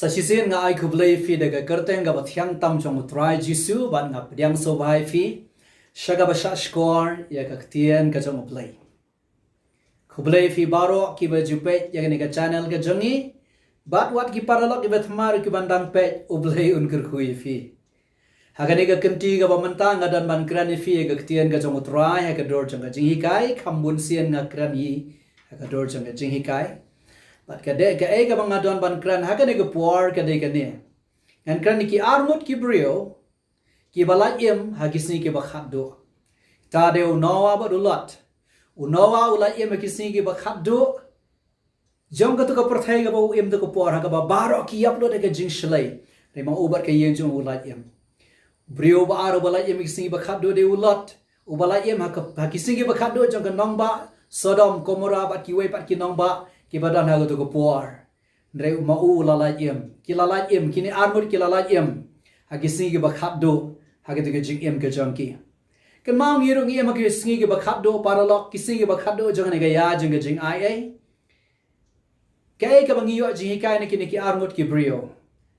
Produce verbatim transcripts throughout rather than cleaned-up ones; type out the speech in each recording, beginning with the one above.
Shisien nga ai khublei ïa phi da ka kyrteng kaba thiang tam jong U Trai Jisu, bad nga pdiang sngewbha ïa phi sha kaba shah shkor ïa ka ktien ka jong U Blei. Khublei ïa phi baroh kiba ju peit ïa kane ka channel ka jong ngi, bad wat ki paralok kiba thymmai ruh kiban dang peit, U Blei un kyrkhu ïa phi. Ha kane ka kynti kaba mynta nga don ban kren ïa phi ïa ka ktien ka jong U Trai ha ka dur jong ka jinghikai, kham bun sien nga kren hi ha ka dur jong ka jinghikai. Bad ka dei kaei kaba nga don ban kren ha kane ka por ka dei kane. Ngan kren ïa ki arngut ki briew kiba lait im ha ki sngi kiba khatduh. Te dei u Noah bad u Lot. U Noah u lait im ha ki sngi kiba khatduh jong katu ka pyrthei kaba u im tu ka por, ha kaba baroh ki ïap lut da ka jingshlei. Te ma u bad ka ïing jong u lait im. Briew ba ar uba lait im ha ki sngi ba khatduh dei u Lot. Uba lait im ha ka, ha ki sngi kiba khatduh jong ka nongbah Sodom, Gomorrah bad kiwei pat ki nongbah kiba don ha katu ka por. Hynrei ma u u la lait im. Ki la lait im, kine arngut ki la lait im ha ki sngi kiba khatduh ha katu ka jingim ka jong ki. Kynmaw ngi ruh ngi im ha ki sngi kiba khatduh paralok, ki sngi kiba khatduh jong kane ka ïa jong ka jingai ei. Kaei kaba ngi ïoh jinghikai na kine ki arngut ki briew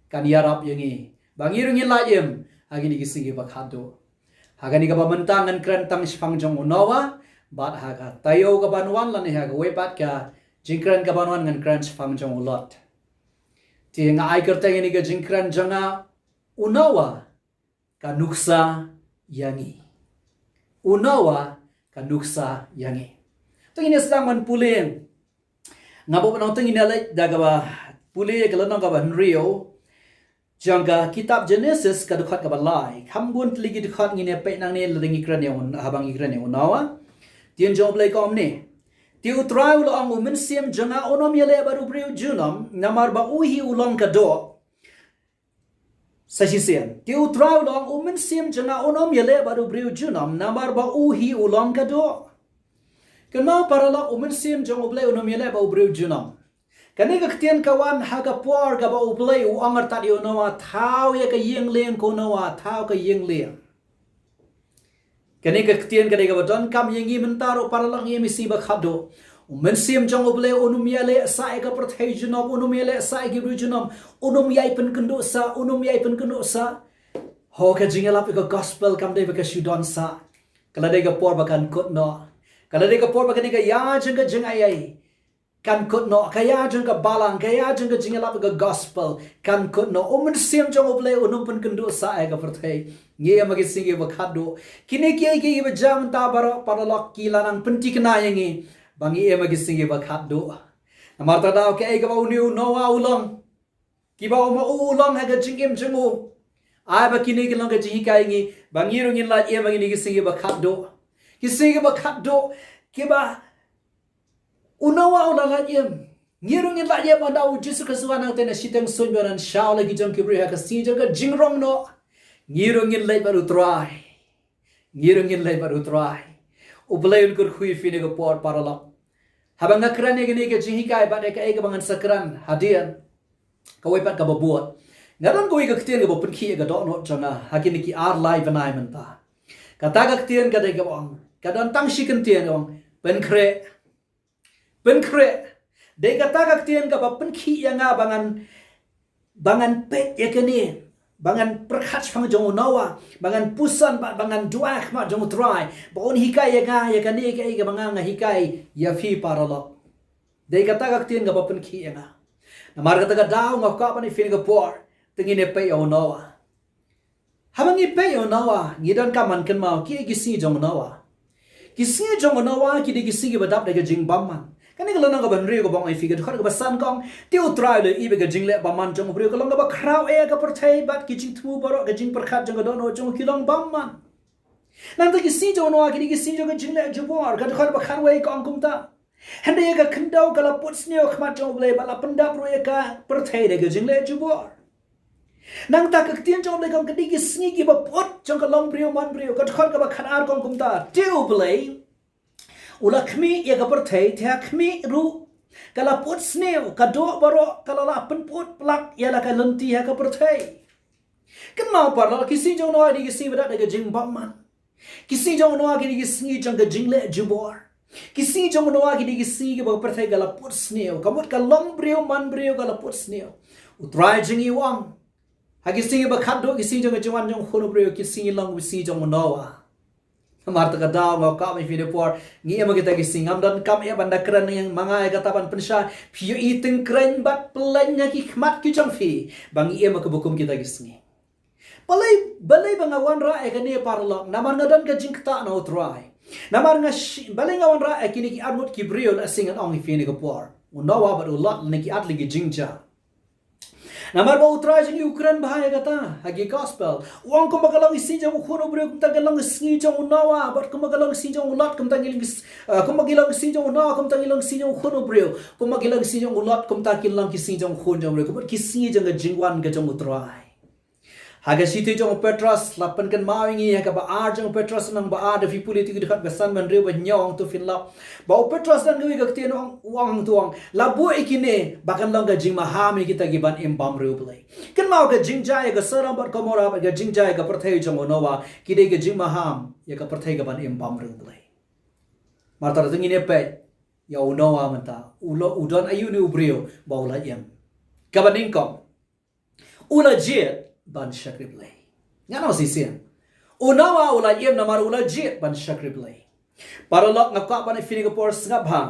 kan ïarap ïa ngi ba ngi ruh ngin lait im ha kine ki sngi kiba khatduh. Ha kane kaba mynta ngan kren tang shaphang jong u Noah, bad ha ka taïew kaban wan lane ha kawei pat ka jingkren kaban wan ngan kren shaphang jong u Lot. Te nga ai kyrteng ïa kane ka jingkren jong nga, u Noah ka nuksa ïa ngi. U Noah ka nuksa ïa ngi. Te ngin ïa sdang ban pule. Nga buh ban ong te ngin ïa leit da kaba pule ïa ka lynnong kaba hynriew jong ka kitab Genesis ka dkhot kaba lai. Kham bun tylli ki dkhot ngin ïa peit nangne lada ngi kren ïa u, haba ngi kren ïa u Noah. Ktien jong U Blei ka ong kumne. Te U Trai u la ong, u mynsiem jong nga un ym ïaleh bad u briew junom, namar ba u hi u long ka doh. Sa shisien. Te U Trai u la ong, u mynsiem jong nga un ym ïaleh bad u briew junom, namar ba u hi u long ka doh. Kynmaw paralok, u mynsiem jong U Blei un ym ïaleh bad u briew junom. Kane ka ktien ka wan ha ka por kaba U Blei u ong artat ïa u Noah, thaw ïa ka ïing lieng ko Noah, thaw ka ïing lieng. Kane ka ktien ka dei kaba donkam ïa ngi mynta ruh paralok, ngi im ha ki sngi ba khatduh. U mynsiem jong U Blei un ym ïaleh sah ïa ka pyrthei junom, un ym ïaleh sah ïa ki briew junom, un ym ïai pynkynduh sah, un ym ïai pynkynduh sah. Ho ka jingïalap ïa ka gospel kam dei ba ka shu don sah. Ka la dei ka por ba kan kut noh. Ka la dei ka por ba kane ka ïa jong ka jingai ei kan kut noh, ka ïa jong ka balang, ka ïa jong ka jingïalap ïa ka gospel kan kut noh. U mynsiem jong U Blei un ym pynkynduh sah ïa ka pyrthei. Ngi im ha ki sngi kiba khatduh. Kine kiei kiei kiba jia mynta baroh paralok ki la nang pynthikna ïa ngi ba ngi im ha ki sngi kiba khatduh. Namar ta daw kaei kaba une u Noah u long. Kiba u ma u long ha ka jingim jong u. Ai ba kine ki long ka jinghikai ïa ngi ba ngi ruh ngin lait im ha kine ki sngi kiba khatduh. Ki sngi kiba khatduh kiba u Noah u la lait im. Ngi ruh ngin lait im ynda u Jisu Khrist u wan hangtei na shiteng suiñ ba un shaw la ki jong ki briew ha ka sngi jong ka jingrong noh. Ngi ruh ngin leit bad U Trai. Ngi ruh ngin leit bad U Trai. U Blei un kyrkhu ïa phi ha kane ka por paralok. Haba nga kren ïa kane ka jinghikai bad ïa kaei kaba ngan sa kren hadien. Kawei pat kaba bud. Nga don kawei ka ktien kaba pynkhih ïa ka dohnud jong nga ha kine ki ar lai bnai mynta. Kata ka ktien ka dei kaba ong, ka don tang shi kyntien kaba ong, pynkhreh. Pynkhreh. Dei kata ka ktien kaba pynkhih ïa nga ba ngan, ba ngan peit ïa kane, ba ngan pyrkhat shaphang jong u Noah, ba ngan puson bad ba ngan duwai ha khmat jong U Trai ba un hikai ïa nga ïa kane kaei kaba nga nga hikai ïa phi paralok. Dei kata ka ktien kaba pynkhih ïa nga. Namar kata ka daw nga kwah ban ïa phi ha kane ka por, te ngin ïa peit ïa u Noah. Haba ngi peit ïa u Noah, ngi donkam ban kynmaw kiei ki sngi jong u Noah. Ki sngi jong u Noah ki dei ki sngi kiba dap da ka jingbymman. Kane ka lynnong kaba hynriew kaba ong ïa phi, ka dkhot kaba san ka ong, te U Trai u la ïohi ba ka jingleh bymman jong u briew ka long kaba khraw eh ha ka pyrthei bad ki jingthmu baroh, ka jingpyrkhat jong ka dohnud jong u ki long bymman. Nangta ki sngi jong u Noah ki dei ki sngi jong ka jingleh jubor, ka dkhot kaba khatwei ka ong kumta. Hynrei ïa ka khyndew ka la put sniew ha khmat jong U Blei bad la pyndap ruh ïa ka pyrthei da ka jingleh jubor. Nangta ka ktien jong U Blei ka ong ka dei ki sngi kiba put jong ka longbriew manbriew, ka dkhot kaba khatar ka ong kumta. Te U Blei u la khmih ïa ka pyrthei, te ha khmih ruh ka la put sniew, ka doh baroh, ka la lah pynput plak ïa la ka lynti ha ka pyrthei. Kynmaw paralok, ki sngi jong u Noah ki dei ki sngi ba dap da ka jingbymman. Ki sngi jong u Noah ki dei ki sngi jong ka jingleh jubor. Ki sngi jong u Noah ki dei ki sngi kiba ka pyrthei ka la put sniew. Ka mut ka longbriew manbriew ka la put sniew. U Trai jong ngi u ong, ha ki sngi ba khatduh ki sngi jong ka jingwan jong u Khun u briew, ki sngi long ki sngi jong u Noah. Namar kata ka daw nga kwah ban ïa phi ha kane ka por, ngi im ha kita ki sngi, ngam donkam eh ban da kren ïa ma nga ïa kata ban pynshai, phi ïohi tyngkrein bad pylleng ha ki khmat ki jong phi ba ngi im ha kaba kum kita ki sngi. Balei, balei ba nga wanrah ïa kane paralok? Namar nga don ka jingktah na u Trai. Namar nga shi-, balei nga wanrah ïa kine ki arngut ki briew? La sngew ngan ong ïa phi ha kane ka por. U Noah bad u Lot, lane ki artylli ki jingjia. Namar ba u Trai jong ngi u kren bha ïa kata ha ki gospel. U ong kumba ka long ki sngi jong u Khun u briew, kumta ka long ki sngi jong u Noah, bad kumba ka long ki sngi jong u Lot, kumta ki long ki s-, ah, kumba ki long ki sngi jong u Noah, kumta ki long ki sngi jong u Khun u briew, kumba ki long ki sngi jong u Lot, kumta ki long ki sngi jong u Khun jong u briew, kumba ki sngi jong ka jingwan ka jong u Trai. Ha ka shithi jong u Petros, la pynkynmaw ïa ngi ha kaba ar jong u Petros, lynnong ba ar, da phi pule ïa ki dkhot ba san, ba hynriew, ba hynñiew, ong to phin lap. Ba u Petros don kawei ka ktien u ong, u ong to ong, la buh ïa kine ba kan long ka jingmaham ïa kita kiban im bam riewblei. Kynmaw, ka jingjia ïa ka Sodom bad Gomorrah bad ka jingjia ïa ka pyrthei jong u Noah, ki dei ka jingmaham ïa ka pyrthei kaban im bam riewblei. Namar kata ngin ïa peit ïa u Noah mynta, u la, u don aïu une u briew ba u la im? Kaba nyngkong, u la jied ban shakri Blei. Ngan ong shisien. U Noah u la im namar u la jied ban shakri Blei. Paralok, nga kwah ban ïa phi ha kane ka por, sngap bha.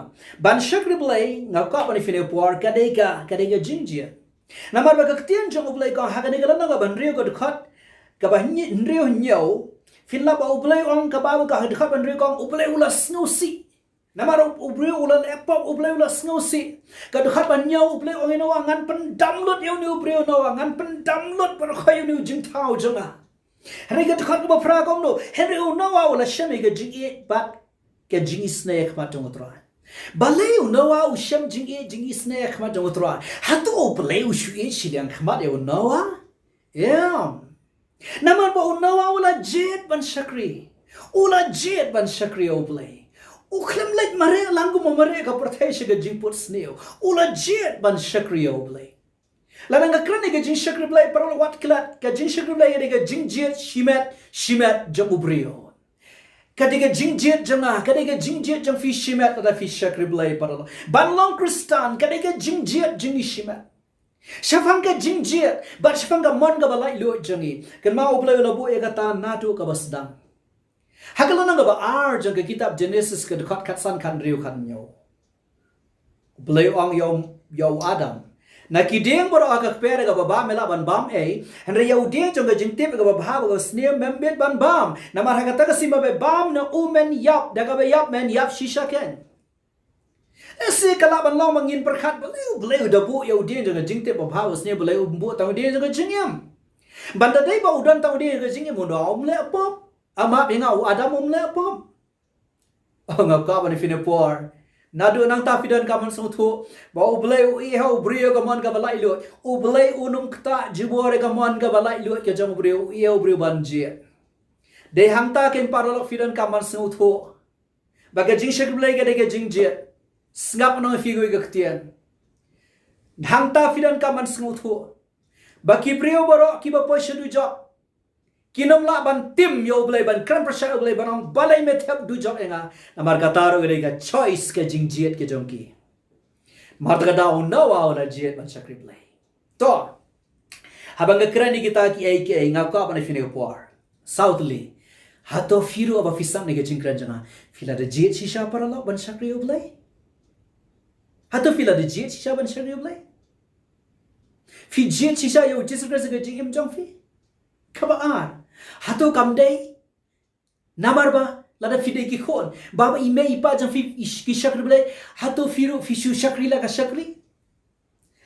Ban shakri Blei, nga kwah ban ïa phi ha kane ka por, ka dei ka, ka dei ka jingjied. Namar ba ka ktien jong U Blei ka ong ha kane ka lynnong kaba hynriew, ka dkhot kaba hynñi-, hynriew, hynñiew. Phin lap ba U Blei u ong, ka Baibl ka dkhot ba hynriew ka ong, U Blei u la sngewsih. Namar u, u briew u la leh pop, U Blei u la sngewsih. Ka dkhot ba hynñiew, U Blei u ong ïa u Noah, ngan pyndam lut ïa une u briew, Noah, ngan pyndam lut baroh ïa une u jingthaw jong nga. Hynrei ka dkhot kaba phra ka ong kumno? Hynrei u Noah u la shem ïa ka jingïeit bad ka jingisynei ha khmat jong U Trai. Balei u Noah u shem jingïeit, jingisynei ha khmat jong U Trai? Hato U Blei u shu ïeit shiliang khmat ïa u Noah? Em. Namar ba u Noah u la jied ban shakri. U la jied ban shakri ïa U Blei. U khlem leit mareh lang kumba mareh ka pyrthei sha ka jingput sniew. U la jied ban shakri ïa U Blei. Lada nga kren ïa ka jingshakri Blei, paralok, wat klet, ka jingshakri Blei ka dei ka jingjied shimet shimet jong u briew. Ka dei ka jingjied jong nga, ka dei ka jingjied jong phi shimet lada phi shakri Blei, paralok. Ban long Khristan ka dei ka jingjied jong ngi shimet. Shaphang ka jingjied bad shaphang ka mon kaba laitluid jong ngi, kynmaw U Blei u la buh ïa kata naduh kaba sdang. Ha ka lynnong kaba ar jong ka kitab Jenesis, ka dkhot khatsan, khathynriew, khathynñiew. U Blei u ong ïa u, ïa u Adam, na ki dieng baroh ha ka kper kaba bha me lah ban bam ei, hynrei ïa u dieng jong ka jingtip kaba bha bad kaba sniew mem bit ban bam, namar ha kata ka sien ba me bam na u men ïap, da kaba ïap men ïap shisha keiñ. Lehse ka lah ban long ba ngin pyrkhat, balei, balei U Blei u da buh ïa u dieng jong ka jingtip ba bha bad sniew, balei um buh tang u dieng jong ka jingim? Ban da dei ba u don tang u dieng jong ka jingim, u Noah um leh pop. Ama, ïa nga, u Adam um leh pop. Oh, nga kwah ban ïa phi ha kane ka por. Naduh nangta phi donkam ban sngewthuh ba U Blei u ïeh ha u briew ka mon kaba laitluid. U Blei um ktah jubor ïa ka mon kaba laitluid ka jong u briew, u ïeh ha u briew ban jied. Dei hangta keiñ, paralok, phi donkam ban sngewthuh ba ka jingshakri Blei ka dei ka jingjied. Sngap, ngan ong ïa phi kawei ka ktien. Hangta phi donkam ban sngewthuh ba ki briew baroh kiba poi sha dujok kin ym lah ban tim ïa U Blei, ban kren pyrshah ïa U Blei, ban ong, balei me thep dujok ïa nga? Namar kata ruh ka dei ka choice, ka jingjied ka jong ki. Namar kata ka daw u Noah u la jied ban shakri Blei. To, haba nga kren ïa kita kiei kiei, nga kwah ban ïa phi ha kane ka por. Saw tylli. Hato phi ruh haba phi sngap ïa ka jingkren jong nga, phi la da jied shisha, paralok, ban shakri ïa U Blei? Hato phi la da jied shisha ban shakri ïa U Blei? Phi jied shisha ïa U Jisu Khrist ha ka jingim jong phi? Kaba ar, hato kam dei namar ba lada phi dei ki khun, ba, ba i mei i pa jong phi i sh-, ki shakri Blei, hato phi ruh phi shu shakri la ka shakri?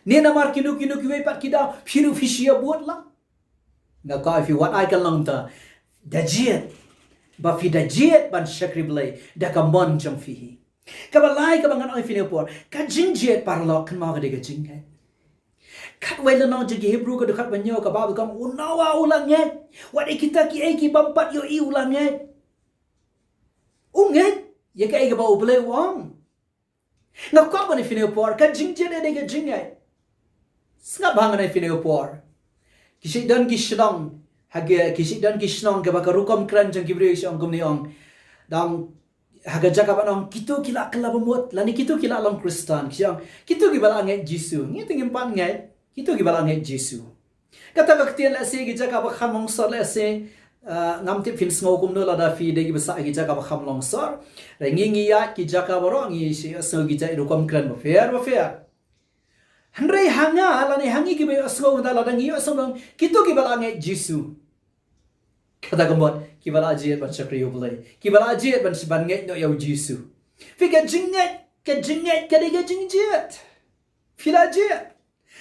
Ne namar kino kino kiwei pat ki daw phi ruh phi shu ïa bud lang? Nga kwah ïa phi, wat ai ka long ta, da jied, ba phi da jied ban shakri Blei da ka mon jong phi hi. Kaba lai kaba ngan ong ïa phi ha kane ka por, ka jingjied, paralok, kynmaw, ka dei ka jingngeit. Khatwei lynnong jong ki Hebru, ka dkhot ba hynñiew, ka Baibl ka ong u Noah u la ngeit. Wat ïa kita kiei ki bym pat ïohi, u la ngeit. U ngeit ïa kaei kaba U Blei u ong. Nga kwah ban ïa phi ha kane ka por, ka jingjied ka dei ka jingngeit. Sngap bha, ngan ïa phi ha kane ka por. Ki shait don ki shnong, ha ki, ki shait don ki shnong kaba ka rukom kren jong ki briew ki shu ong kumne, ong, dang ha ka jaka ban ong, kito ki la kylla ba mut, lane kito ki la long Khristan, ki shu ong, kito kiba la ngeit Jisu, ngi te ngim pat ngeit. Kito kiba la ngeit Jisu. Kata ka ktien lehse ki jaka ba kham longsor lehse, ah, ngam tip phin sngew kumno lada phi dei kiba sah ki jaka ba kham longsor. Hynrei ngi ngi ïaid ki jaka baroh ngi sngew ki jaka rukom kren bapher bapher. Hynrei ha nga lane ha ngi kiba ïohsngew mynta lada ngi ïohsngew ba kito kiba la ngeit Jisu. Kata ka mut kiba la jied ban shakri U Blei. Kiba la jied ban, ban ngeit noh ïa U Jisu. Phi ka jingngeit, ka jingngeit ka dei ka jingjied. Phi la jied.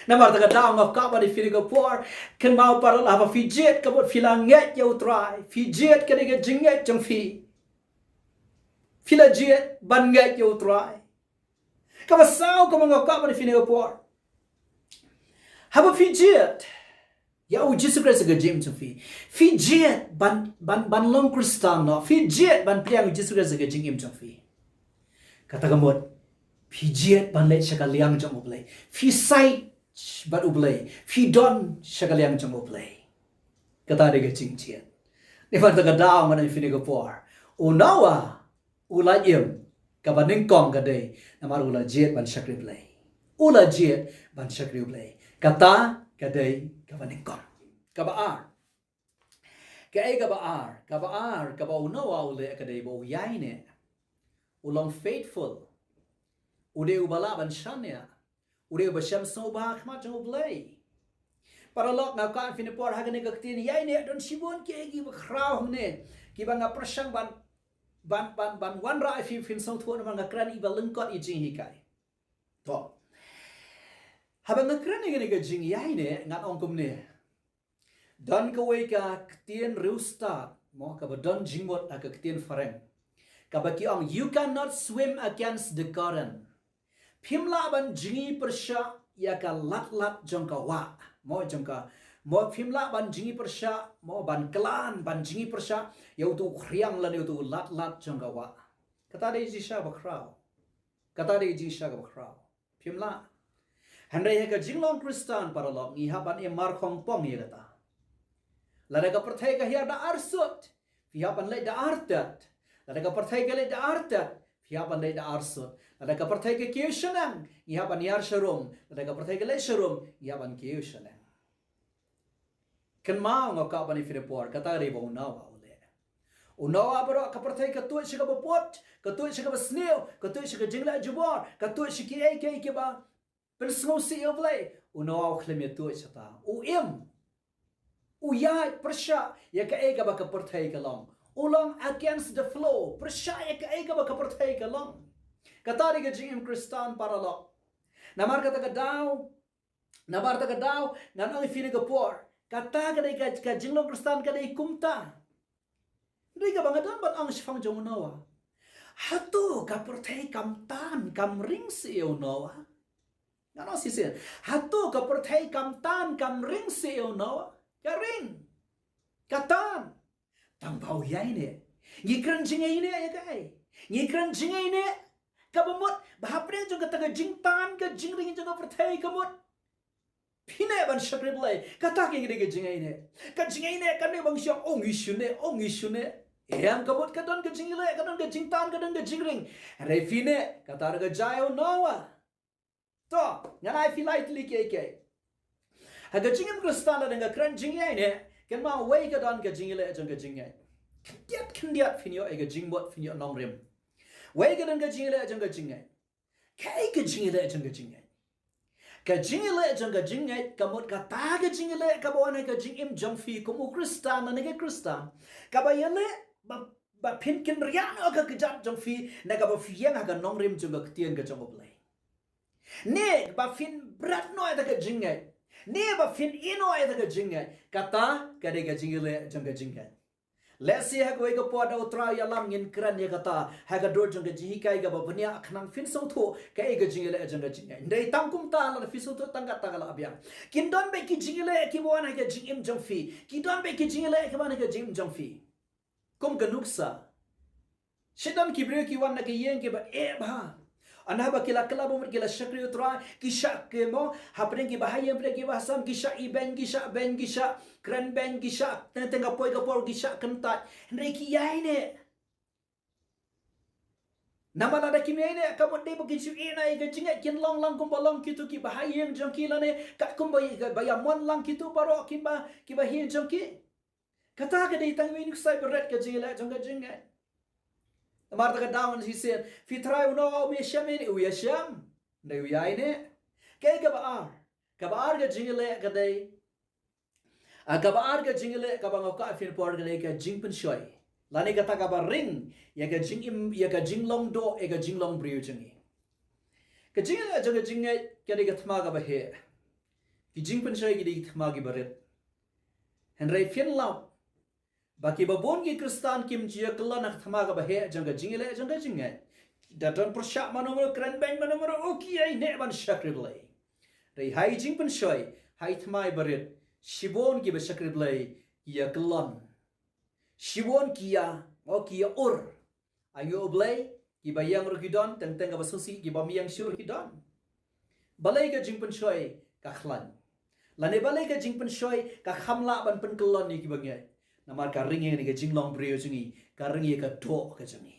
Namar kata ka daw nga kwah ban ïa phi ha kane ka por. Kynmaw para lok, haba phi jied ka mut phi la ngeit ïa U Trai. Phi jied ka dei ka jingngeit jong phi. Phi la jied ban ngeit ïa U Trai. Kaba saw kaba nga kwah ban ïa phi ha kane ka por. Haba phi jied ïa U Jisu Khrist ha ka jingim jong phi. Phi jied ban, ban, ban long Khristan noh. Phi jied ban pdiang U Jisu Khrist ha ka jingim jong phi. Kata ka mut, phi jied ban leit sha ka liang jong U Blei. Phi sait bad U Blei. Phi don sha ka liang jong U Blei. Kata dei ka jingjied. Namar kata ka daw nga ong ïa phi ha kane ka por. U Noah u la im kaba nyngkong ka dei namar u la jied ban shakri Blei. U la jied ban shakri Blei. Kata ka dei kaba nyngkong. Kaba ar. Kaei kaba ar, kaba ar, kaba u Noah u leh ka dei ba u ïaineh. U long faithful. U dei uba lah ban shaniah. U dei uba shem sngewbha ha khmat jong U Blei. Para lok, nga kwah ïa phi ha kane ka por ha kane ka ktien ïaineh, don shibun kiei kiei kiba khraw hangne kiba nga pyrshang ban, ban, ban, ban wanrah ïa phi phin sngewthuh namar nga kren ïa iba lyngkot ïa jinghikai. To. Haba nga kren ïa kane ka jingïaineh ngan ong kumne. Don kawei ka ktien riewstad, mo, kaba don jingmut ha ka ktien phareng. Kaba ki ong, "You cannot swim against the current." Phim lah ban jngi pyrshah ïa ka lad lad jong ka wah. Mo, jong ka, mo, phim lah ban jngi pyrshah, mo, ban klan, ban jngi pyrshah ïa uto u khriang lane uto u lad lad jong ka wah. Kata dei jingshisha ba khraw. Kata dei jingshisha ba khraw. Phim lah. Hynrei ha ka jinglong Khristan, para lok, ngi hap ban im markhongpong ïa kata. Lada ka pyrthei ka hiar da arsut, phi hap ban leit da artat. Lada ka pyrthei ka leit da artat, phi hap ban leit da arsut. Lada ka pyrthei ka kiew shaneng, ngi hap ban hiar sharum. Lada ka pyrthei ka leit sharum, ngi hap ban kiew shaneng. Kynmaw, nga kwah ban ïa phi ha kane ka por, kata ka dei ba u Noah u leh. U Noah baroh ka pyrthei ka tuid sha kaba bud, ka tuid sha kaba sniew, ka tuid sha ka jingleh jubor, ka tuid sha kiei kiei kiba pynsngewsih ïa U Blei. U Noah u khlem ïa tuid shata. U im. U ïaid pyrshah ïa kaei kaba ka pyrthei ka long. U long against the flow. Pyrshah ïa kaei kaba ka pyrthei ka long. Kata dei ka jingim Khristan, para lok. Namar kata ka daw, namar kata ka daw, ngan ong ïa phi ha kane ka por. Kata ka dei ka, ka jinglong Khristan ka dei kumta. Dei kaba nga don ban ong shaphang jong u Noah. Hato ka pyrthei kam tan kam ring seh ïa u Noah? Ngan ong shisien. Hato ka pyrthei kam tan kam ring seh ïa u Noah? Ka ring. Ka tan. Tang ba u ïaineh. Ngi kren jingïaineh ïa kaei? Ngi kren jingïaineh kaba mut ba hapdeng jong kata ka jingtan ka jingring jong ka pyrthei ka mut phi neh ban shakri Blei. Kata ka dei ka jingïaineh. Ka jingïaineh kam dei ban shong, oh ngi shu neh, oh ngi shu neh. Em, ka mut ka don ka jingïaleh, ka don ka jingtan, ka don ka jingring. Hynrei phi neh, kata ruh ka jia ïa u Noah. To, ngan ai phi lai tylli kiei kiei. Ha ka jingim Khristan lada nga kren jingïaineh, kynmaw, wei ka don ka jingïaleh jong ka jingngeit. Khyndiat khyndiat phin ïoh ïa ka jingmut, phin ïoh nongrim. Wei ka don ka jingïaleh jong ka jingngeit. Kaei ka jingïaleh jong ka jingngeit? Ka jingïaleh jong ka jingngeit ka mut kata ka jingïaleh kaba wan ha ka jingim jong phi kum u Khristan lane ka Khristan. Kaba ïaleh ba, ba phin kynriah noh ka kjat jong phi na kaba phi ïeng ha ka nongrim jong ka ktien ka jong U Blei. Ne ba phin bret noh ïa ka jingngeit. Ne ba phin ïeh noh ïa ka jingngeit. Kata ka dei ka jingïaleh jong ka jingngeit. Lehse ha kawei ka por da U Trai u ïalam ngin kren ïa kata ha ka dur jong ka jinghikai kaba bniah khnang phin sngewthuh kaei ka jingïaleh jong ka jingngeit. Hynrei tang kumta lada phi sngewthuh tang kata ka la biang. Kin don beit ki jingïaleh kiba wan ha ka jingim jong phi. Ki don beit ki jingïaleh kiba wan ha ka jingim jong phi. Kum ka nuksa. Shisha ki briew ki wan na ka ïing kiba eh bha. Hynda ba ki la kylla bamut ki la shakri U Trai, ki shah kynmaw, hapdeng kiba ha ïing, hapdeng kiba ha sem, ki shah ibeiñ, ki shah beiñ, ki shah kren beiñ, ki shah teng teng ka poi ka por, ki shah kyntait. Hynrei ki ïaineh. Namar lada kim ïaineh, ka mut dei ba kin shu ïeh na ïa ka jingngeit, kin long lang kumba long kito kiba ha ïing jong ki lane katkum ba ïa, ba ïa mon lang kito baroh kiba, kiba ha ïing jong ki. Kata ka dei tang ïa u nuksa iba rit ka jingïaleh jong ka jingngeit. Namar kata ka daw ngan shisien, phi tharai u Noah um ïashem ïaineh? U ïashem. Hynrei u ïaineh. Kaei kaba ar? Kaba ar ka jingïaleh ka dei, ah, kaba ar ka jingïaleh kaba nga kwah phin por ka dei ka jingpynshoi. Lane kata kaba ring ïa ka jingim, ïa ka jinglong doh, ïa ka jinglong briew jong ngi. Ka jingïaleh jong ka jingngeit ka dei ka thma kaba heh. Ki jingpynshoi ki dei ki thma kiba rit. Hynrei phin lap ba kiba bun ki Khristan kim ju ïakyllon ha ka thma kaba heh jong ka jingïaleh jong ka jingngeit. Da don pyrshah mano mano, kren beiñ mano mano, oh ki ïaineh ban shakri Blei. Hynrei ha i jingpynshoi, ha i thma iba rit, shibun kiba shakri Blei ki ïakyllon. Shibun ki ïa, oh ki ïa ur. Ïa U Blei, kiba ïeng ruh ki don, teng teng kaba sngewsih, kiba ym ïeng shuh ruh ki don. Balei ka jingpynshoi ka khlaiñ? Lane balei ka jingpynshoi ka kham lah ban pynkyllon ïa kiba ngeit? Namar ka ring ïa kane ka jinglong briew jong ngi, ka ring ïa ka doh ka jong ngi.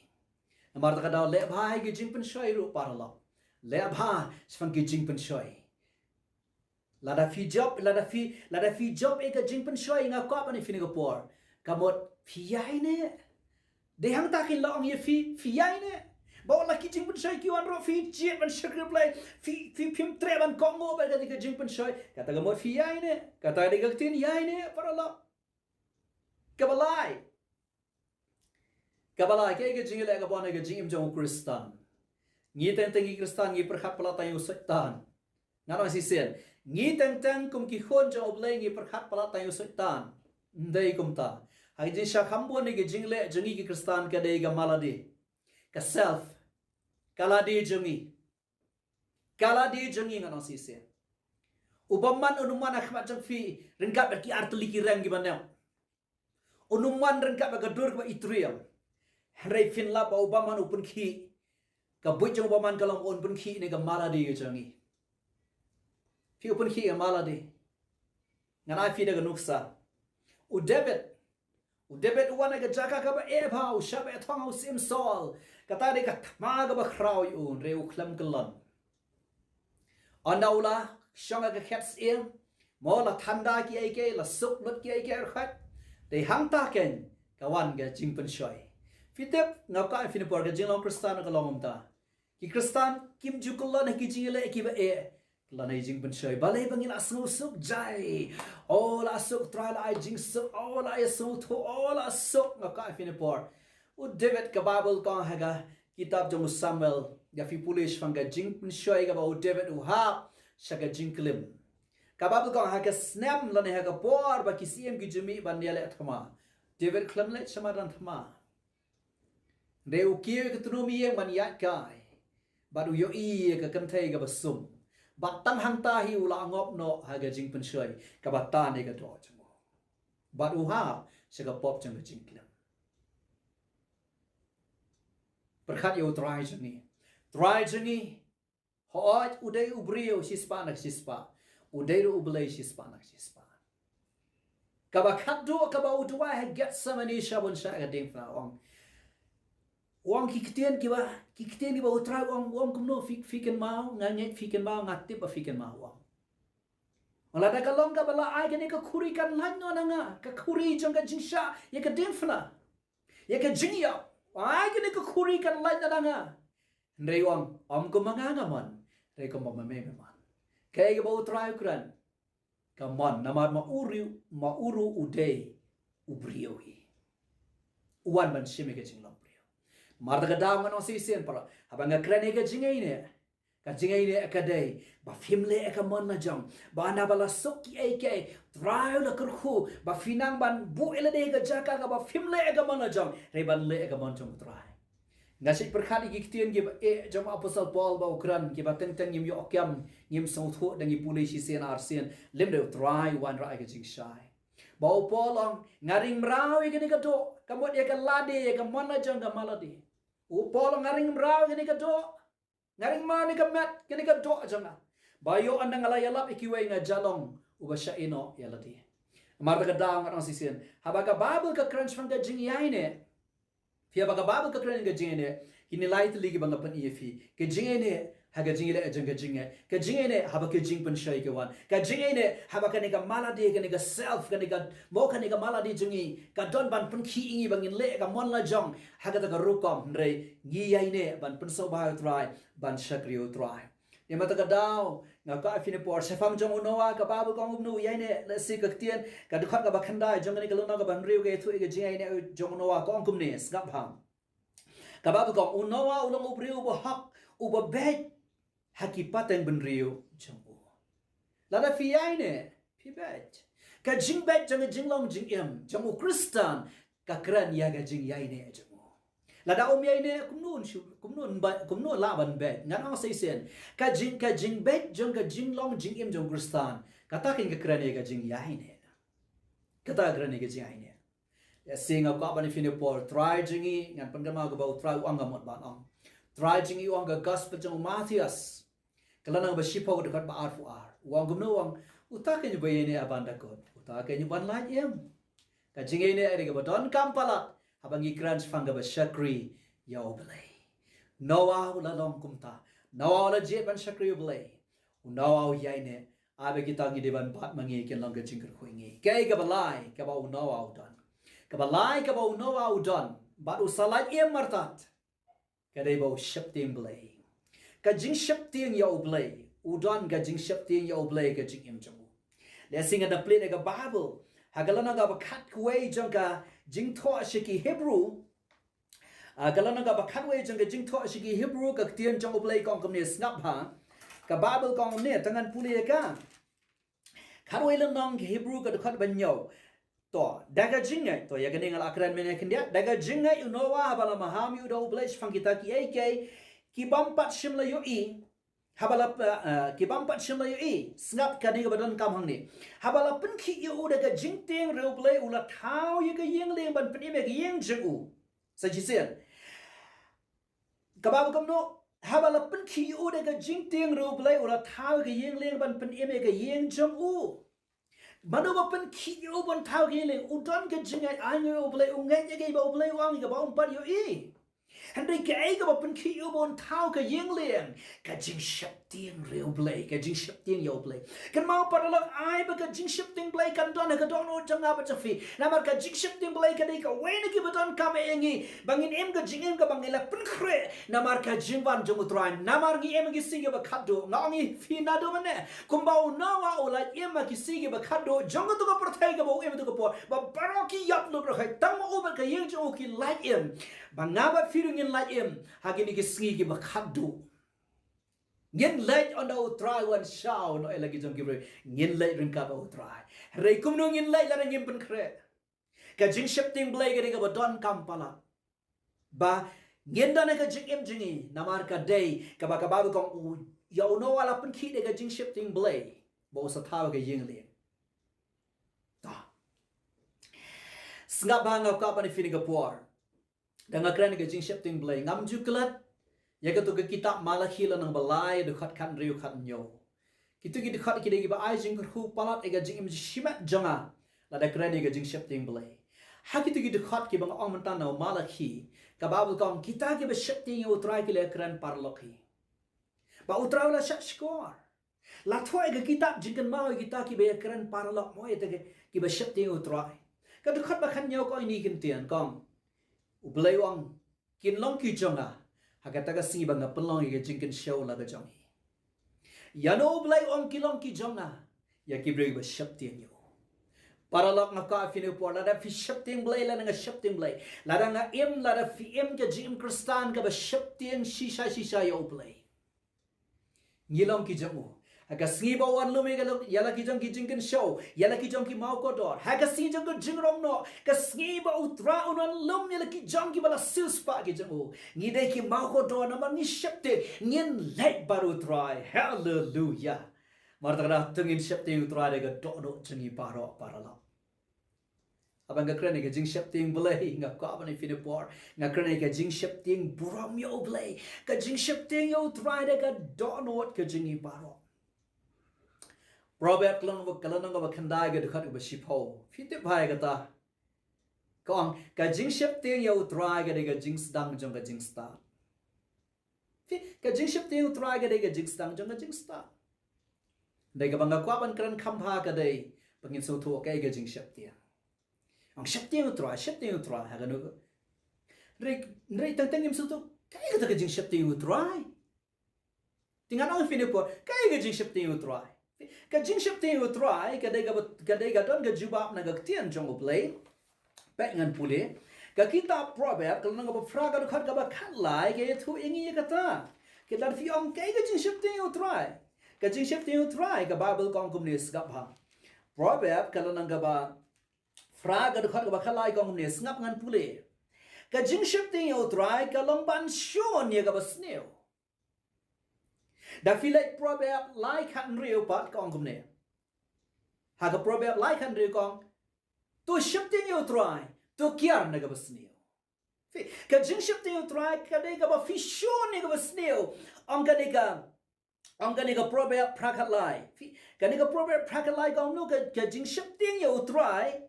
Namar kata ka daw leh bha ïa ki jingpynshoi ruh paralok. Leh bha shaphang ki jingpynshoi. Lada phi jop, lada phi, lada phi jop ïa ka jingpynshoi, nga kwah ban ïa phi ha kane ka por. Ka mut phi ïaineh. Dei hangta kin la ong ïa phi, phi ïaineh. Ba wat la ki jingpynshoi ki wan ruh phi jied ban shakri Blei. Phi, phi phim treh ban kohnguh bad kata ka jingpynshoi. Kata ka mut phi ïaineh. Kata ka dei ka ktien ïaineh paralok. Kaba lai. Kaba lai, kaei ka jingïaleh kaba wan ha ka jingim jong u Khristan? Ngi teng teng ki Khristan ngi pyrkhat palat tang ïa u Soitan. Ngan ong shisien. Ngi teng teng kum ki khun jong U Blei ngi pyrkhat palat tang ïa u Soitan. Ym dei kumta. Ha ka jingshisha kham bun ïa ka jingleh jong ngi ki Khristan ka dei ka mala de. Ka self. Ka lade jong ngi. Ka lade jong ngi, ngan ong shisien. U bymman un ym wan ha khmat jong phi ryngkat bad ki artylli ki reng kiba nep. Un ym wan ryngkat bad ka dur kaba itriem. Hynrei phin lap ba u bymman u pynkhih. Ka buit jong u bymman ka long un pynkhih na ka mala de jong ngi. Phi, u pynkhih ka mala de. Ngan ai phi da ka nuksa. U David. U David u wan ha ka jaka kaba eh bha, u shah beh thong ha u Syiem Saul. Kata dei ka thma kaba khraw ïa u, hynrei u khlem kyllon. Ynda u la shong ha ka khet syiem, mo, la thanda kiei kiei, la suk lut kiei kiei ruh. Dei hangta keiñ ka wan ka jingpynshoi. Phi tip, nga kwah ïa phi ha kane ka por, ka jinglong Khristan ka long kumta. Ki Khristan kim ju kyllon ha ki jingïaleh kiba eh. Kyllon ha ki jingpynshoi. Balei? Ba ngi la sngewsuk jai. Oh, la suk, Trai la ai jingsuk. Oh, la ai sngewthuh. Oh, la suk. Nga kwah ïa phi ha kane ka por. U David, ka Baibl ka ong ha ka kitab jong u Samuel, ïa phi pule shaphang ka jingpynshoi kaba u David u hap sha ka jingklim. Ka Baibl ka ong ha ka snem lane ha ka por ba ki syiem ki ju mih ban ïaleh thma, David khlem leit sha madan thma. Hynrei u kiew ïa ka tnum ïing ban ïaid kai. Bad u ïohi ïa ka kynthei kaba sum. Bad tang hangta hi u la ngop noh ha ka jingpynshoi kaba tan ïa ka doh jong u. Bad u hap sha ka pop jong ka jingklim. Pyrkhat ïa u Trai jong ngi. Trai jong ngi. Hooid, u dei u briew shispah na shispah. U dei ruh u Blei shispah na shispah. Kaba khatduh kaba u duwai ha Gethsemane sha bun sha ka diengphna, u ong. U ong ki ktien kiba, ki ktien kiba u Trai u ong, u ong kumno? Phi, phi kynmaw, nga ngeit phi kynmaw, nga tip ba phi kynmaw, u ong. Lada ka long kaba la ai kane ka khuri kan lait noh na nga, ka khuri jong ka jingshah ïa ka diengphna. Ïa ka jingïap. Ai kane ka khuri kan lait noh na nga. Hynrei u ong, ym kumba nga nga mon. Hynrei kumba ma me me mon. Kaei kaba u Trai u kren? Ka mon, namar ma u ruh, ma u ruh u dei u briew hi. U wan ban shim ïa ka jinglong briew. Namar kata ka daw ngan ong shisien para, haba nga kren ïa ka jingïaineh. Ka jingïaineh ka dei ba phim leh ïa ka mon la jong. Ba haba la suk kiei kiei, Trai u la kyrkhu ba phi nang ban buh ïa lade ha ka jaka kaba phim leh ïa ka mon la jong, hynrei ban leh ïa ka mon jong u Trai. Nga shu pyrkhat ïa ki ktien kiba eh jong u Apostol Paul ba u kren, kiba teng teng ngim ïoh kem, ngim sngewthuh, da ngi pule shisien arsien, lymda u Trai u wanrah ïa ka jingshai. Ba u Paul u ong, nga ring mraw ïa kane ka doh, ka mut ïa ka lade, ïa ka mon la jong, ka mala de. U Paul u ong, nga ring mraw ïa kane ka doh. Nga ring mraw ïa kane ka met, kane ka doh jong nga. Ba ïoh ynda nga la ïalap ïa kiwei nga jah long uba shah ïehnoh ïa lade. Namar kata ka daw ngan ong shisien, haba ka Baibl ka kren shaphang ka jingïaineh. Phi, haba ka Baibl ka kren ka jingïaineh, Kine lai tylli kiba nga pyni ïa phi. Ka jingïaineh ha ka jingïaleh jong ka jingngeit. Ka jingïaineh haba ka jingpynshoi ka wan. Ka jingïaineh haba kane ka malady, kane ka self, kane ka, mo kane ka malady jong ngi ka don ban pynkhih ïa ngi ba ngin leh ka mon la jong ha kata ka rukom. Hynrei ngi ïaineh ban pynsngewbha ïa U Trai, ban shakri ïa U Trai. Namar kata ka daw nga kwah ïa phi ne por shaphang jong u Noah, ka Baibl ka ong kumno u ïaineh. Lehse ka ktien, ka dkhot kaba khyndai jong kane ka lynnong kaba hynriew ka ïathuh ïa ka jingïaineh jong u Noah, ka ong kumne, sngap bha. Ka Baibl ka ong, u Noah u long u briew uba hok, uba beit ha ki pateng bynriew jong u. Lada phi ïaineh, phi beit. Ka jingbeit jong ka jinglong jingim jong u Khristan ka kren ïa ka jingïaineh jong u. Lada um ïaineh, kumno un shu, kumno un ba, kumno lah ban beit? Ngan ong sa shisien. Ka jing, ka jingbeit jong ka jinglong jingim jong u Khristan, kata ka kren ïa ka jingïaineh. Kata ka kren ïa ka jingïaineh. Lehse nga kwah ban ïa phi ne por, Trai jong ngi, ngan pynkynmaw kaba U Trai u ong ka mut ban ong. Trai jong ngi u ong ka Gospel jong u Mathaios, ka lynnong ba shiphew, ka dkhot ba arphew ar. U ong kumno? U ong, uta keiñ uba ïaineh ban da kut, uta keiñ uban lait im. Ka jingïaineh ka dei kaba donkam palat haba ngi kren shaphang kaba shakri ïa U Blei. Noah u la long kumta. Noah u la jied ban shakri U Blei. U Noah u ïaineh. Ai ba kita ngi dei ban bat ma ngi kin long ka jingkyrkhu ïa ngi. Kaei kaba lai kaba u Noah u don? Kaba lai kaba u Noah u don, bad u sa lait im artat, ka dei ba u sheptieng Blei. Ka jingsheptieng ïa U Blei. U don ka jingsheptieng ïa U Blei ka jingim jong u. Lehse ngan da plie na ka Baibl ha ka lynnong kaba khatwei jong ka jingthoh sha ki Hebru. Ah, ka lynnong kaba khatwei jong ka jingthoh sha ki Hebru, ka ktien jong U Blei ka ong kumne, sngap bha. Ka Baibl ka ong kumne, tang ngan pule ïa ka. Khatwei lynnong ki Hebru, ka dkhot ba hynñiew. To, da ka jingngeit, to, ïa kane nga la kren mynne khyndiat, da ka jingngeit u Noah haba la maham ïa u da U Blei shaphang kita kiei kiei ki bym pat shym la ïohi. Haba la, eh, ki bym pat shym la ïohi. Sngap kane kaba donkam hangne. Haba la pynkhih ïa u da ka jingtieng re U Blei, u la thaw ïa ka ïing lieng ban pynim ïa ka ïing jong u. Sa shisien. Ka Baibl ka ong kumno? Haba la pynkhih ïa u da ka jingtieng re U Blei, u la thaw ïa ka ïing lieng ban pynim ïa ka ïing jong u. Mano ba pynkhih ïa u ban thaw ïa ka ïing lieng? U don ka jingngeit ainguh ïa U Blei, u ngeit ïa kaei ba U Blei u ong, ïa kaba um pat ïohi. Hynrei kaei kaba pynkhih ïa u ban thaw ka ïing lieng? Ka jingsheptieng re U Blei, ka jingsheptieng ïa U Blei. Kynmaw paralok, ai ba ka jingsheptieng Blei kan don ha ka dohnud jong nga bad jong phi. Namar ka jingsheptieng Blei ka dei kawei na kiba donkam ïa ngi ba ngin im ka jingim kaba ngi la pynkhreh namar ka jingwan jong U Trai. Namar ngi im ha ki sngi kiba khatduh. Nga ong ïa phi naduh mynne, kumba u Noah u lait im ha ki sngi kiba khatduh jong kato ka pyrthei kaba u im ha kato ka por, ba baroh ki ïap lut ruh, tang ma u bad ka ïing jong u ki lait im. Ba nga bad phi ruh ngin lait im ha kine ki sngi kiba khatduh. Ngin leit ynda U Trai un wan shaw noh ïa la ki jong ki briew. Ngin leit ryngkat bad U Trai. Hynrei kumno ngin leit lada ngim pynkhreh? Ka jingsheptieng Blei ka dei kaba donkam palat. Ba ngin don ha ka jingim jong ngi, namar ka dei kaba, ka Baibl ka ong, ïa u Noah la pynkhih da ka jingsheptieng Blei ba u sa thaw ka ïing lieng. To. Sngap bha, nga kwah ban ïa phi ne ka por, da nga kren ka jingsheptieng Blei, ngam ju klet ïa kato ka kitab Malakhi lynnong ba lai, dkhot khathynriew khathynñiew. Kito ki dkhot ki dei kiba ai jingkyrkhu palat ïa ka jingim shimet jong nga lada kren ïa ka jingsheptieng Blei. Ha kito ki dkhot kiba nga ong mynta na u Malakhi, ka Baibl ka ong kita kiba sheptieng ïa U Trai ki la kren paralok hi. Ba U Trai u la shahshkor. La thoh ïa ka kitab jingkynmaw ïa kita kiba ïakren paralok, mo, ïa kita kiba sheptieng U Trai. Ka dkhot ba khathynñiew ka ong ïa kine ki ktien, ka ong, U Blei u ong, kin long ki jong nga ha kata ka sngi ba nga pynlong ïa ka jingkynshew la ka jong ngi. Ïa no U Blei u ong ki long ki jong nga? Ïa ki briew ba sheptieng ïa u. Paralok, nga kwah ïa phi ne por, lada phi sheptieng Blei, lada nga sheptieng Blei, lada nga im, lada phi im ka jingim Khristan kaba sheptieng shisha shisha ïa U Blei, ngi long ki jong u. Ha ka sngi ba u wan lum ïa la ki jong ki jingkynshew, ïa la ki jong ki mawkordor, ha ka sngi jong ka jingrong noh, ka sngi ba U Trai un wan lum ïa la ki jong kiba la siewspah ki jong u, ngi dei ki mawkordor namar ngi sheptieng, ngin leit bad U Trai. Haleluya. Namar kata ka daw to ngin sheptieng U Trai da ka dohnud jong ngi baroh, paralok. Haba nga kren ïa ka jingsheptieng Blei, nga kwah ban ïa phi ne por, nga kren ïa ka jingsheptieng burom ïa U Blei, ka jingsheptieng ïa U Trai da ka dohnud ka jong ngi baroh. Proverb ka lynnong ba, ka lynnong kaba khyndai, ka dkhot kaba shiphew. Phi tip bha ïa kata. Ka ong, ka jingsheptieng ïa U Trai ka dei ka jingsdang jong ka jingstad. Phi, ka jingsheptieng u Trai ka dei ka jingstad jong ka jingstad. Dei kaba nga kwah ban kren kham bha ka dei ba ngin sngewthuh kaei ka jingsheptieng. Ong sheptieng u Trai, sheptieng u Trai, ha kano ka. Hynrei, hynrei teng teng ngim sngewthuh kaei kata ka jingsheptieng u Trai. Te ngan ong ïa phi ha kane ka por, kaei ka jingsheptieng u Trai. Ka jingsheptieng u Trai ka dei kaba, ka dei ka don ka jubab na ka ktien jong U Blei. Peit ngan pule. Ka kitab Proverb, ka lynnong kaba phra, ka dkhot kaba khatlai, ka ïathuh ïa ngi ïa kata. Ka dei, phi ong kaei ka jingsheptieng u Trai. Ka jingsheptieng u Trai, ka Baibl ka ong kumne, sngap bha. Proverb, ka lynnong kaba phra, ka dkhot kaba khatlai, ka ong kumne, sngap ngan pule. Ka jingsheptieng ïa u Trai ka long ban shun ïa kaba sniew. Da phi leit Proverb lai khathynriew pat, ka ong kumne. Ha ka Proverb lai khathynriew ka ong, to sheptieng ïa u Trai, to kiar na kaba sniew. Phi, ka jingsheptieng ïa u Trai ka dei kaba phi shun ïa kaba sniew. Ong kane ka, ong kane ka Proverb phra khatlai. Phi, kane ka Proverb phra khatlai ka ong kumno, ka, ka jingsheptieng ïa u Trai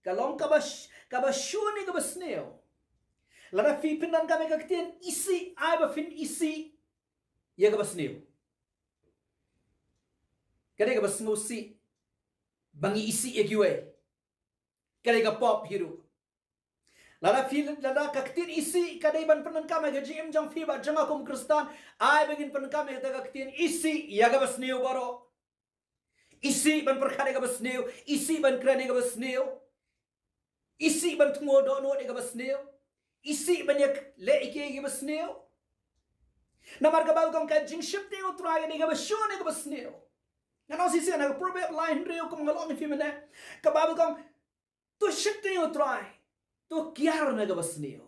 ka long kaba sh-, kaba shun ïa kaba sniew. Lada phi pyndonkam ïa ka ktien isih, ai ba phin isih ïa kaba sniew. Ka dei kaba sngewsih ba ngi isih ïa kiwei. Ka dei ka pop hi ruh. Lada phi, lada ka ktien isih ka dei ban pyndonkam ha ka jingim jong phi bad jong nga kum u Khristan, ai ba ngin pyndonkam ïa kata ka ktien isih ïa kaba sniew baroh. Isih ban pyrkhat ïa kaba sniew, isih ban kren ïa kaba sniew. Isih ban thmu dohnud ïa kaba sniew. Isih ban ïaleh ïa kiei kiba sniew. Namar ka Baibl ka ong ka jingsheptieng u Trai ka dei kaba shun ïa kaba sniew. Ngan ong shisien ha ka Proverb lai hynriew kum nga la ong ïa phi mynne. Ka Baibl ka ong, to sheptieng ïa u Trai, to kiar na kaba sniew.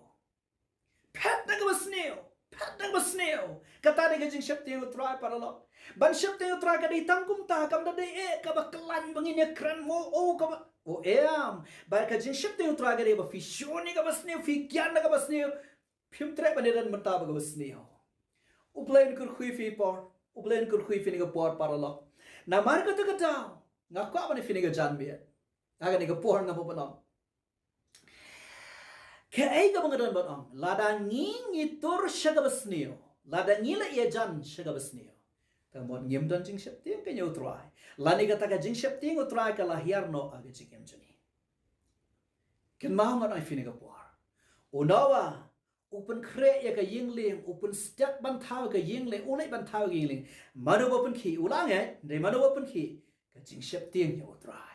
Phet na kaba sniew, phet na kaba sniew. Kata dei ka jingsheptieng u Trai, paralok. Ban sheptieng u Trai ka dei tang kumta, kam da dei eh kaba khlaiñ ba ngin ïa kren mo, oh, kaba, oh, em. Ba ka jingsheptieng u Trai ka dei ba phi shun ïa kaba sniew, phi kiar na kaba sniew. Phim treh ban ïadon bynta bad kaba sniew. U Blei un kyrkhu ïa phi por, U Blei un kyrkhu ïa phi ha kane ka por, paralok. Namar kata ka daw nga kwah ban ïa phi ha kane ka janmiet, ha kane ka por, nga kwah ban ong. Kaei kaba nga don ban ong, lada ngi ngi tur sha kaba sniew, lada ngi la ïajan sha kaba sniew, ka mut ngim don jingsheptieng ïa u Trai. Lane kata ka jingsheptieng u Trai ka la hiar noh ha ka jingim jong ngi. Kynmaw, ngan ong ïa phi ha kane ka por. U Noah u pynkhreh ïa ka ïing lieng, u pynstet ban thaw ïa ka ïing lieng, u leit ban thaw ïa ka ïing lieng. Mano ba pynkhih? U la ngeit, hynrei mano ba pynkhih? Ka jingsheptieng ïa u Trai.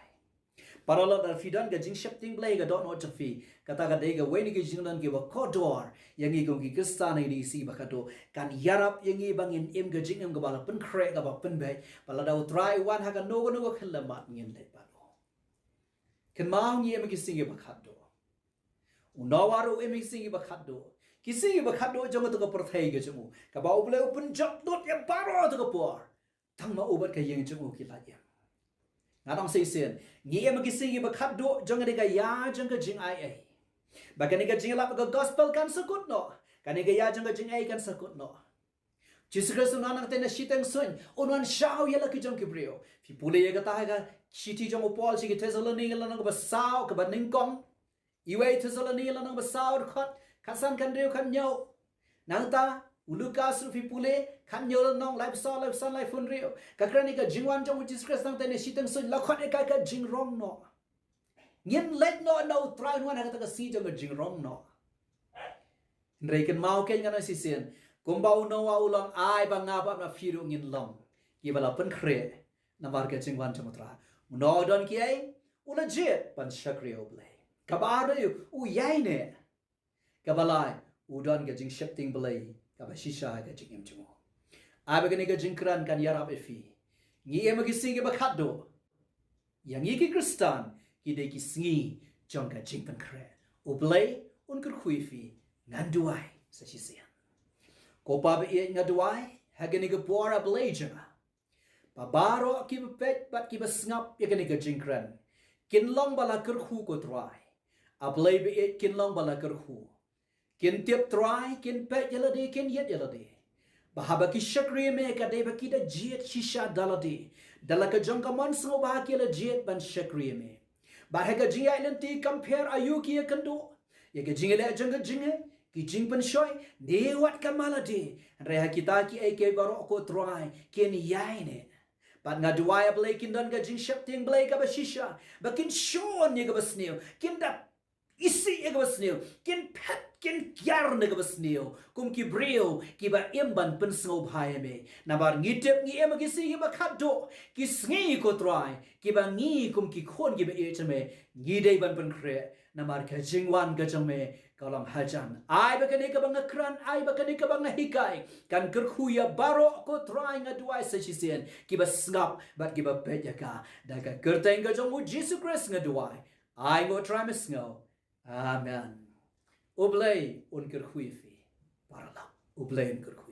Paralok, lada phi don ka jingsheptieng Blei ha ka dohnud jong phi, kata ka dei kawei na ki jinglong kiba kordor ïa ngi kum ki Khristan ha kine ki sngi ba khatduh. Kan ïarap ïa ngi ba ngin im ka jingim kaba la pynkhreh, kaba pynbeit, ba lada u Trai u wan ha kano kano ka khyllipmat ngin leit bad u. Kynmaw, ngi im ha ki sngi kiba khatduh. U Noah ruh u im ha ki sngi kiba khatduh. Ki sngi kiba khatduh jong kata ka pyrthei ka jong u, kaba U Blei u pynjop lut ïa baroh ha kata ka por. Tang ma u bad ka ïing jong u ki la im. Ngan ong shisien, ngi im ha ki sngi kiba khatduh jong kane ka ïa jong ka jingai ei. Ba kane ka jingïalap ka gospel kan sa kut noh. Kane ka ïa jong ka jingai kan sa kut noh. Jisu Khrist un wan nangta na shiteng suiñ, un wan shaw ïa la ki jong ki briew. Phi pule ïa kata ha ka shithi jong u Paul sha ki Thessaloni, lynnong kaba saw, kaba nyngkong. Iwei Thessaloni lynnong ba saw, dkhot khatsan, khathynriew, khathynñiew. Nangta u Lukas ruh, phi pule, khathynñiew lynnong, laiphew saw, laiphew san, laiphew hynriew. Ka kren ïa ka jingwan jong u Jisu Khrist nangta na shiteng suiñ, la khot ïa ka ka jingrong noh. Ngin leit noh na u Trai un wan ha kata ka sngi jong ka jingrong noh. Hynrei kynmaw, keiñ ngan ong shisien, kumba u Noah u long, ai ba nga bad ma phi ruh ngin long kiba la pynkhreh namar ka jingwan jong u Trai. U Noah u don kiei? U la jied ban shakri ïa u Blei. Kaba ar, u ïaineh. Kaba lai, u don ka jingsheptieng Blei kaba shisha ha ka jingim jong u. Ai ba kane ka jingkren kan ïarap ïa phi. Ngi im ha ki sngi kiba khatduh. Ïa ngi ki Khristan, ki dei ki sngi jong ka jingpynkhreh. U Blei un kyrkhu ïa phi. Ngan duwai sa shisien. Ko Pa ba ïeit, nga duwai ha kane ka por, A Blei jong nga, ba baroh kiba peit bad kiba sngap ïa kane ka jingkren kin long ba la kyrkhu, ko Trai. A Blei ba ïeit, kin long ba la kyrkhu. Kin tip, Trai, kin peit ïa lade, kin ïeit ïa lade. Ba haba ki shakri ïa me, ka dei ba ki da jied shisha da lade, da la ka jong ka mon sngewbha ki la jied ban shakri ïa me. Bad ha ka jingïaid lynti, kam pher aïu ki ïakynduh, ïa ka jingïaleh jong ka jingngeit, ki jingpynshoi ne wat ka malade. Hynrei ha kita kiei kiei baroh ko Trai kin ïai neh. Bad nga duwai, A Blei, kin don ka jingsheptieng Blei kaba shisha, ba kin shon ïa kaba sniew, kin da isih ïa kaba sniew, kin phet kin kiar na kaba sniew kum ki briew kiba im ban pynsngewbha ïa me. Namar ngi tip ngi im ha ki sngi kiba khatduh, ki sngi ko Trai kiba ngi kum ki khun kiba ïeit jong me ngi dei ban pynkhreh. Namar ka jingwan ka jong me ka long hajan. Ai ba kane kaba nga kren, ai ba kane kaba nga hikai, kan kyrkhu ïa baroh ko Trai, nga duwai, sa shisien kiba sngap bad kiba peit ïa ka. Da ka kyrteng ka jong u Jisu Khrist nga duwai, ai nga Trai, me sngew. Amen. U Blei un kyrkhu ïa phi. Paralok, U Blei un kyrkhu.